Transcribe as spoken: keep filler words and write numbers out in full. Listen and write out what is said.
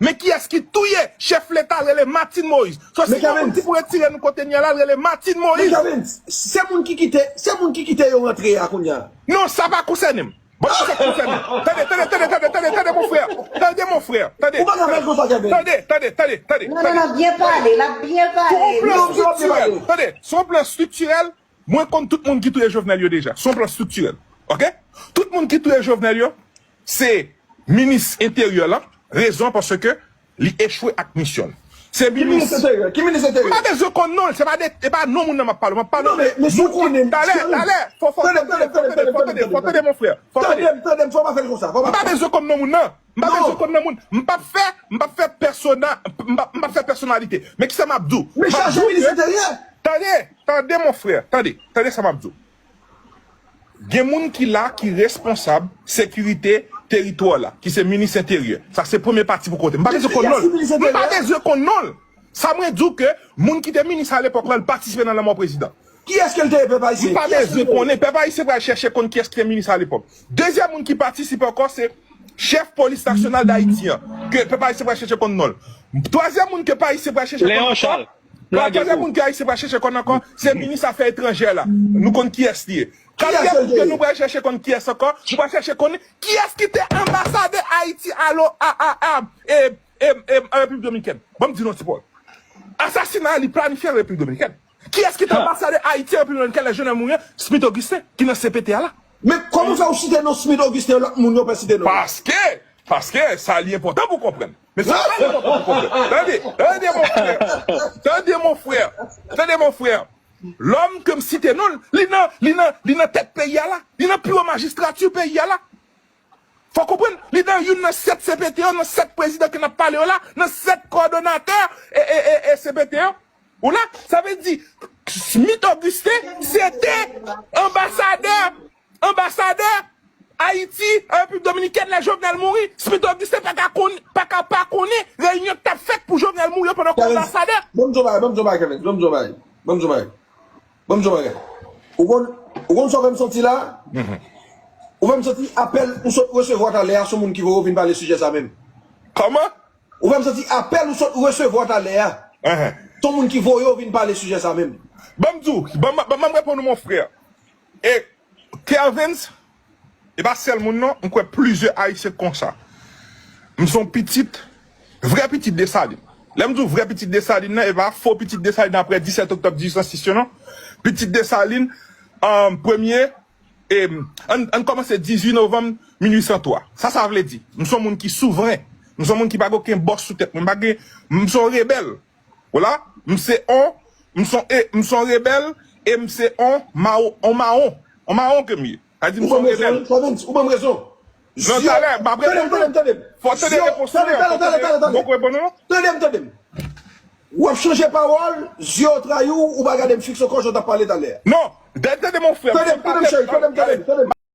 Men kiyès ki touye chèf leta l rele Martine Moïse. So si gen moun ki pou retire nou kote n ye la, l rele Martine Moïse. Men Kevin, se moun ki kite, se moun ki kite yo rantre a kounye a. Non, sa pa konsène m. Bon, sa konsène. Tande, tande, tande, tande, tande, tande, mon frè. Tande, mon frè. Tande. Ou pa ka fè l konsa, Kevin. Tande, tande, tande, tande. Non, non, non, byen pale, l ap byen pale. Sou yon plan striktirèl. Tande, sou yon plan striktirèl, mwen konn tout moun ki touye Jovenel yo deja. Sou yon plan striktirèl. Oke? Tout moun ki touye Jovenel yo, se minis enteryè lan. Rezon, paske li echwe ak misyon l. Se minis. Ki minis enteryè? Ki minis enteryè? M pa bezwen konn non l, se pa de, e pa non moun nan m ap pale. M ap pale de moun ki talè, talè, fò, fò, tande, tande, tande, fò, tande, fò, tande, mon frè. Fò, tande. Tande m, tande m, fò pa fè l konsa. Fò pa. M pa bezwen konn non moun nan. M pa bezwen konn non moun. M p ap fè, m p ap fè pèsona, m p ap, m p ap fè pèsonalite. Men kisa m ap di w? Men chaje minis enteryè. Tande, tande, mon frè. Tande, tande sa m ap di w. Gen moun ki la ki responsab sekirite teritwa la, ki se minis enteryè. Sa se premye pati pou kote. M pa bezwen konn non l. M pa bezwen konn non l. Sa mwen di w ke moun ki te minis alepòk la, l patisipe nan lanmò prezidan. Kiyès ke l te ye, pèp ayisyen? M pa bezwen konnen. Pèp ayisyen pral chèche konn kiyès ki te minis alepòk. Dezyèm moun ki patisipe ankò, se chèf polis nasyonal Dayiti an, ke pèp ayisyen pral chèche konn non l. Twazyèm moun ke pèp ayisyen pral chèche konn ankò, twazyèm moun ke ayisyen pral chèche konn ankò, se minis afè etranjè la. Nou konn kiyès li ye. Katriyèm moun ke nou pral chèche konn kiyès ankò, nou pral chèche konn kiyès ki te anbasadè Ayiti a lo, a, a, a, e, e, e, an Repiblik Dominikèn. Ban m di nou yon ti pawòl. Asasina a li planifye an Repiblik Dominikèn. Kiyès ki te anbasadè Ayiti an Repiblik Dominikèn lè Jovenel mouri an? Smith Augustin, ki nan C P T a la. Men kòman fè ou site non Smith Augustin, lòt moun yo pa site non? Paske, paske sa li enpòtan pou konprann. Men sa pa enpòtan pou konprann. Tande, tande mon frè. Tande mon frè. Tande mon frè. Lòm ke m site non l, li nan, li nan, li nan tèt peyi a la. Li nan pi wo majistrati peyi a la. Fò konprann, li nan youn nan sèt C P T yo, nan sèt prezidan ke n ap pale yo la, nan sèt kowòdonatè e, e, e, e C P T yo. Ou la, sa vle di, Smith Augustin, se te anbasadè, anbasadè Ayiti an Repiblik Dominikèn lè Jovenel mouri. Smith Augustin pa ka konn, pa ka pa konnen reyinyon k t ap fèt pou Jovenel mouri yo pandan l anbasadè. Ban m di w bagay, ban m di w bagay, Kevin, ban m di w bagay. Ban m di w bagay. Ban m di w bagay. Ou konn, ou konn sa w fè m santi la? Ou fè m santi apèl ou sot resevwa talè a, se yon moun ki voye w vin pale sijè sa menm. Kòman? Ou fè m santi apèl ou sot resevwa talè a, se yon moun ki voye w vin pale sijè sa menm. Ban m di w, ban m, ban m reponn ou, mon frè. E Kervens, e pa sèl moun non, m kwè plizyè Ayisyen konsa. M se yon pitit, vrè pitit Desalin. Lè m di w vrè pitit Desalin nan, e pa fo pitit Desalin apre disèt oktòb dizuit san sis yo non. Pitit Desalin, um, premye, e, ann, ann kòmanse dizuit novanm mil uit san twa. Sa sa vle di? M se yon moun ki souvren. M se yon moun ki pa gen okenn bòs sou tèt mwen. M pa gen, m se yon rebèl. Ou la, m se on, m se on, e, m se on rebèl, e m se on mawon, on mawon, on mawon ke m ye. Sa di m se on rebèl. Ou ban m rezon, ou ban m rezon. Non, talè, m ap reponn ou. Tande m, tande m, tande m. Fò tande repons ou, tande, tande, tande, tande. Fò reponn ou. Tande m, tande m. W ap chanje pawòl, zye w trayi w, ou pa gade m fiks ankò, jan w t ap pale talè a. Non, tande, tande, mon frè. Tande m, tande m, cheri, tande m, tande m, tande m.